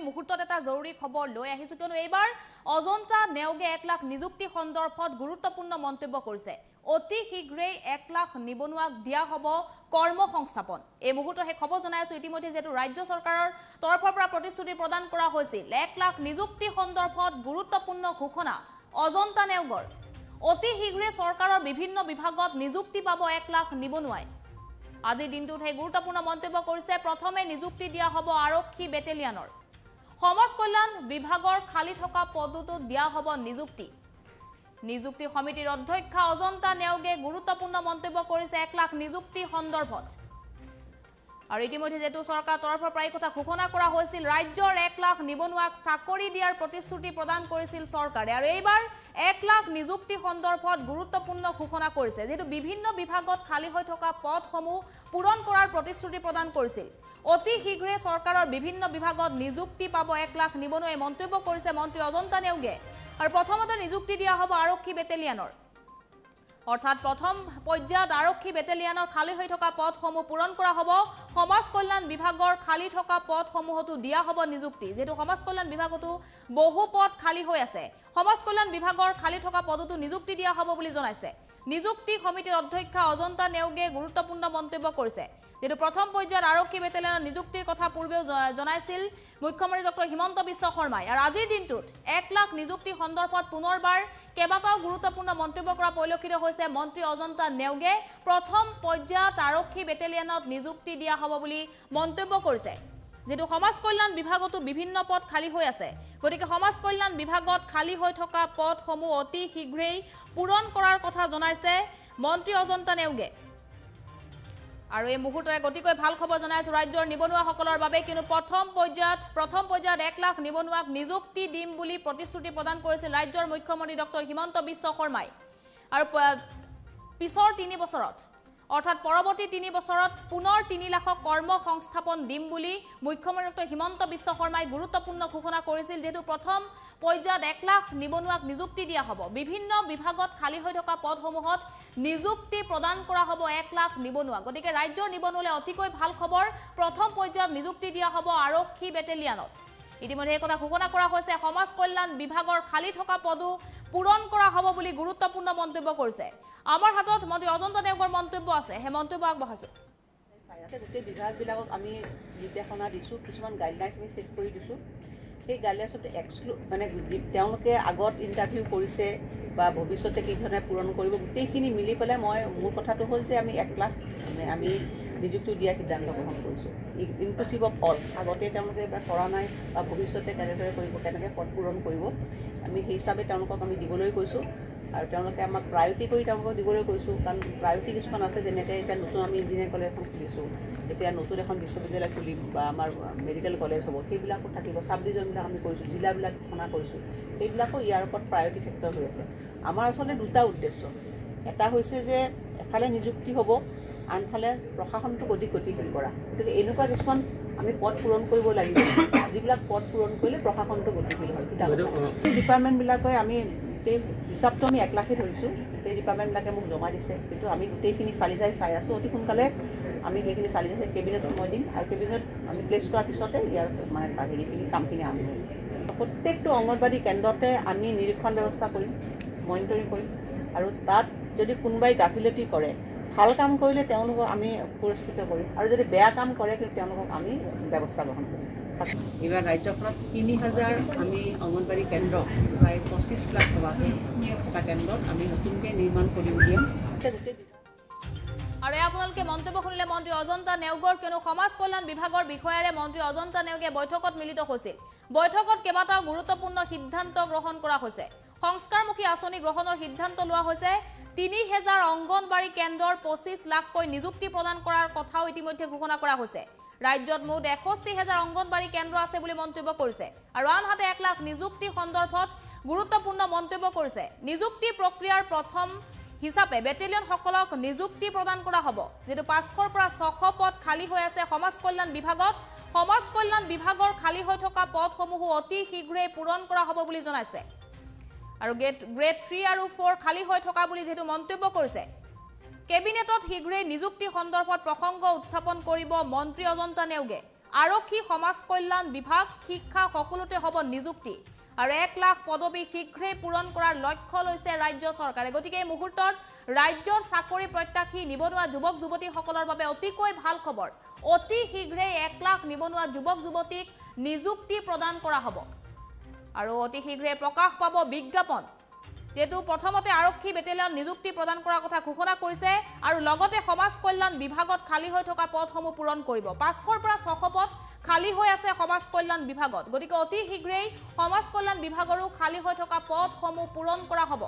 মুহূৰ্তত এটা জৰুৰী খবৰ লৈ আহিছো, কিয়নো এইবাৰ অজন্তা নেওগে 1 লাখ নিযুক্তি সন্দৰ্ভত গুৰুত্বপূৰ্ণ মন্তব্য কৰিছে। অতি শীঘ্ৰেই 1 লাখ নিবনুৱাক দিয়া হ'ব কৰ্ম সংস্থাপন। এই মুহূৰ্তত সেই খবৰ জনাই আছো। ইতিমধ্যে যিহেতু ৰাজ্য চৰকাৰৰ তৰফৰ পৰা প্ৰতিশ্ৰুতি প্ৰদান কৰা হৈছিল, 1 লাখ নিযুক্তি সন্দৰ্ভত গুৰুত্বপূৰ্ণ ঘোষণা অজন্তা নেওগৰ। অতি শীঘ্ৰে চৰকাৰৰ বিভিন্ন বিভাগত নিযুক্তি পাব 1 লাখ নিবনুৱাই। আজিৰ দিনটোত সেই গুৰুত্বপূৰ্ণ মন্তব্য কৰিছে। প্ৰথমে নিযুক্তি দিয়া হ'ব আৰক্ষী বেটেলিয়নৰ। সমাজ কল্যাণ বিভাগৰ খালী থকা পদতো দিয়া হ'ব নিযুক্তি। নিযুক্তি সমিতিৰ অধ্যক্ষা অজন্তা নেওগে গুৰুত্বপূৰ্ণ মন্তব্য কৰিছে 1 লাখ নিযুক্তি সন্দৰ্ভত। আৰু ইতিমধ্যে যিহেতু চৰকাৰৰ তৰফৰ পৰা এই কথা ঘোষণা কৰা হৈছিল, ৰাজ্যৰ 1 লাখ নিবনুৱাক চাকৰি দিয়াৰ প্ৰতিশ্ৰুতি প্ৰদান কৰিছিল চৰকাৰে আৰু এইবাৰ 1 লাখ নিযুক্তি সন্দৰ্ভত গুৰুত্বপূৰ্ণ ঘোষণা কৰিছে। যিহেতু বিভিন্ন বিভাগত খালী হৈ থকা পদসমূহ পূৰণ কৰাৰ প্ৰতিশ্ৰুতি প্ৰদান কৰিছিল, অতি শীঘ্ৰে চৰকাৰৰ বিভিন্ন বিভাগত নিযুক্তি পাব 1 লাখ নিবনুৱাই, মন্তব্য কৰিছে মন্ত্ৰী অজন্তা নেওগে। আৰু প্ৰথমতে নিযুক্তি দিয়া হ'ব আৰক্ষী বেটেলিয়নৰ। অৰ্থাৎ প্ৰথম পৰ্যায়ত আৰক্ষী বেটেলিয়নৰ খালী হৈ থকা পদসমূহ পূৰণ কৰা হ'ব। সমাজ কল্যাণ বিভাগৰ খালী থকা পদসমূহতো দিয়া হ'ব নিযুক্তি। যিহেতু সমাজ কল্যাণ বিভাগতো বহু পদ খালী হৈ আছে, সমাজ কল্যাণ বিভাগৰ খালী থকা পদতো নিযুক্তি দিয়া হ'ব বুলি জনাইছে। নিযুক্তি সমিতিৰ অধ্যক্ষা অজন্তা নেওগে গুৰুত্বপূৰ্ণ মন্তব্য কৰিছে। যিহেতু প্ৰথম পৰ্যায়ত আৰক্ষী বেটেলিয়নৰ নিযুক্তিৰ কথা পূৰ্বেও জনাইছিল মুখ্যমন্ত্ৰী ডক্টৰ হিমন্ত বিশ্ব শৰ্মাই আৰু আজিৰ দিনটোত 1 লাখ নিযুক্তি সন্দৰ্ভত পুনৰবাৰ কেইবাটাও গুৰুত্বপূৰ্ণ মন্তব্য কৰা পৰিলক্ষিত হৈছে। মন্ত্ৰী অজন্তা নেওগে প্ৰথম পৰ্যায়ত আৰক্ষী বেটেলিয়নত নিযুক্তি দিয়া হ'ব বুলি মন্তব্য কৰিছে। যিহেতু সমাজ কল্যাণ বিভাগতো বিভিন্ন পদ খালী হৈ আছে, গতিকে সমাজ কল্যাণ বিভাগত খালী হৈ থকা পদসমূহ অতি শীঘ্ৰেই পূৰণ কৰাৰ কথা জনাইছে মন্ত্ৰী অজন্তা নেওগে। আৰু এই মুহূৰ্তৰে অতিকৈ ভাল খবৰ জনাই আছো ৰাজ্যৰ নিবনুৱাসকলৰ বাবে, কিন্তু প্ৰথম পৰ্যায়ত 1 লাখ নিবনুৱাক নিযুক্তি দিম বুলি প্ৰতিশ্ৰুতি প্ৰদান কৰিছিল ৰাজ্যৰ মুখ্যমন্ত্ৰী ডক্টৰ হিমন্ত বিশ্ব শৰ্মাই। আৰু পিছৰ 3 বছৰত, অৰ্থাৎ পৰৱৰ্তী 3 বছৰত পুনৰ 3 লাখক কৰ্ম সংস্থাপন দিম বুলি মুখ্যমন্ত্ৰী ডক্টৰ হিমন্ত বিশ্ব শৰ্মাই গুৰুত্বপূৰ্ণ ঘোষণা কৰিছিল। যিহেতু প্ৰথম পৰ্যায়ত 1 লাখ নিবনুৱাক নিযুক্তি দিয়া হ'ব, বিভিন্ন বিভাগত খালী হৈ থকা পদসমূহত নিযুক্তি প্ৰদান কৰা হ'ব 1 লাখ নিবনুৱা। গতিকে ৰাজ্যৰ নিবনুৱালৈ অতিকৈ ভাল খবৰ, প্ৰথম পৰ্যায়ত নিযুক্তি দিয়া হ'ব আৰক্ষী বেটেলিয়নত। ইতিমধ্যে এই কথা ঘোষণা কৰা হৈছে। সমাজ কল্যাণ বিভাগৰ খালী থকা পদো পূৰণ কৰা হ'ব বুলি গুৰুত্বপূৰ্ণ মন্তব্য কৰিছে। আমাৰ হাতত মন্ত্ৰী অজন্তা নেওগৰ মন্তব্য আছে, সেই মন্তব্য আগবঢ়াইছো। ইয়াতে গোটেই বিভাগবিলাকক আমি নিৰ্দেশনা দিছোঁ, কিছুমান গাইডলাইনছ আমি ছেট কৰি দিছোঁ। সেই গাইডলাইনছত মানে তেওঁলোকে আগত ইণ্টাৰভিউ কৰিছে বা ভৱিষ্যতে কি ধৰণে পূৰণ কৰিব, গোটেইখিনি মিলি পেলাই মোৰ কথাটো হ'ল যে আমি 1 লাখ মানে আমি নিযুক্তি দিয়াৰ সিদ্ধান্ত গ্ৰহণ কৰিছোঁ, ইনক্লুচিভ অফ অল। আগতে তেওঁলোকে বা কৰা নাই বা ভৱিষ্যতে কেনেদৰে কৰিব, কেনেকৈ পদ পূৰণ কৰিব, আমি সেই হিচাপে তেওঁলোকক আমি দিবলৈ কৈছোঁ আৰু তেওঁলোকে আমাক প্ৰায়ৰিটি কৰি তেওঁলোকক দিবলৈ কৈছোঁ। কাৰণ প্ৰায়ৰিটি কিছুমান আছে, যেনেকৈ এতিয়া নতুন আমি ইঞ্জিনিয়াৰিং কলেজ এখন খুলিছোঁ, এতিয়া নতুন এখন বিশ্ববিদ্যালয় খুলিম বা আমাৰ মেডিকেল কলেজ হ'ব, সেইবিলাকো থাকিব। চাব ডিভিজনবিলাক আমি কৰিছোঁ, জিলাবিলাক ঘোষণা কৰিছোঁ, সেইবিলাকো ইয়াৰ ওপৰত প্ৰায়ৰিটি ছেক্টৰ হৈ আছে। আমাৰ আচলতে দুটা উদ্দেশ্য। এটা হৈছে যে এফালে নিযুক্তি হ'ব, আনফালে প্ৰশাসনটোক অধিক গতিশীল কৰা। গতিকে এনেকুৱা কিছুমান আমি পদ পূৰণ কৰিব লাগিব, যিবিলাক পদ পূৰণ কৰিলে প্ৰশাসনটো গতিশীল হয়। দুটা কথা। ডিপাৰ্টমেণ্টবিলাকে আমি গোটেই হিচাপটো আমি 1 লাখেই ধৰিছোঁ। গোটেই ডিপাৰ্টমেণ্টবিলাকে মোক জমা দিছে, কিন্তু আমি গোটেইখিনি চালি চাই চাই আছোঁ। অতি সোনকালে আমি সেইখিনি চালি চাই কেবিনেটত মই দিম আৰু কেবিনেট আমি প্লেচ কৰাৰ পিছতে ইয়াৰ মানে হেৰিখিনি কামখিনি আৰম্ভ হ'ব। প্ৰত্যেকটো অংগনবাড়ী কেন্দ্ৰতে আমি নিৰীক্ষণ ব্যৱস্থা কৰিম, মনিটৰিং কৰিম আৰু তাত যদি কোনোবাই গাফিলতি কৰে, ভাল কাম কৰিলে তেওঁলোকক আমি পুৰস্কৃত কৰিম আৰু যদি বেয়া কাম কৰে, কিন্তু তেওঁলোকক আমি ব্যৱস্থা গ্ৰহণ কৰিম। এইবাৰ ৰাজ্যখনত 3000 আমি অংগনবাড়ী কেন্দ্ৰ প্ৰায় 25 লাখ টকাকৈ এটা কেন্দ্ৰত আমি নতুনকৈ নিৰ্মাণ কৰি উলিয়াম। গোটেই আৰু এয়া আপোনালোকে মন্তব্য শুনিলে মন্ত্ৰী অজন্তা নেওগৰ, কিয়নো সমাজ কল্যাণ বিভাগৰ বিষয়াৰে মন্ত্ৰী অজন্তা নেওগে বৈঠকত মিলিত হৈছিল। বৈঠকত কেইবাটাও গুৰুত্বপূৰ্ণ সিদ্ধান্ত গ্ৰহণ কৰা হৈছে। সংস্কাৰমুখী আঁচনি গ্ৰহণৰ সিদ্ধান্ত লোৱা হৈছে। 3000 অংগনবাড়ী কেন্দ্ৰৰ 25 লাখকৈ নিযুক্তি প্ৰদান কৰাৰ কথাও ইতিমধ্যে ঘোষণা কৰা হৈছে। ৰাজ্যত মুঠ 61 হেজাৰ অংগনবাড়ী কেন্দ্ৰ আছে বুলি মন্তব্য কৰিছে। আৰু আনহাতে 1 লাখ নিযুক্তি সন্দৰ্ভত গুৰুত্বপূৰ্ণ মন্তব্য কৰিছে। নিযুক্তি প্ৰক্ৰিয়াৰ প্ৰথম হিচাপে বেটেলিয়নসকলক নিযুক্তি প্ৰদান কৰা হ'ব। যিটো 500ৰ পৰা 600 পদ খালী হৈ আছে সমাজ কল্যাণ বিভাগত, সমাজ কল্যাণ বিভাগৰ খালী হৈ থকা পদসমূহো অতি শীঘ্ৰেই পূৰণ কৰা হ'ব বুলি জনাইছে। আৰু গ্ৰেড 3 আৰু 4 খালী হৈ থকা বুলি যিহেতু মন্তব্য কৰিছে, কেবিনেটত শীঘ্ৰেই নিযুক্তি সন্দৰ্ভত প্ৰসংগ উত্থাপন কৰিব মন্ত্ৰী অজন্তা নেওগে। আৰক্ষী, সমাজ কল্যাণ বিভাগ, শিক্ষা সকলোতে হ'ব নিযুক্তি আৰু 1 লাখ পদবী শীঘ্ৰেই পূৰণ কৰাৰ লক্ষ্য লৈছে ৰাজ্য চৰকাৰে। গতিকে এই মুহূৰ্তত ৰাজ্যৰ চাকৰি প্ৰত্যাশী নিবনুৱা যুৱক যুৱতীসকলৰ বাবে অতিকৈ ভাল খবৰ। অতি শীঘ্ৰেই 1 লাখ নিবনুৱা যুৱক যুৱতীক নিযুক্তি প্ৰদান কৰা হ'ব আৰু অতি শীঘ্ৰে প্ৰকাশ পাব বিজ্ঞাপন। যিহেতু প্ৰথমতে আৰক্ষী বেটেলিয়ন নিযুক্তি প্ৰদান কৰাৰ কথা ঘোষণা কৰিছে আৰু লগতে সমাজ কল্যাণ বিভাগত খালী হৈ থকা পদসমূহ পূৰণ কৰিব। 500ৰ পৰা 600 পদ খালী হৈ আছে সমাজ কল্যাণ বিভাগত। গতিকে অতি শীঘ্ৰেই সমাজ কল্যাণ বিভাগৰো খালী হৈ থকা পদসমূহ পূৰণ কৰা হ'ব।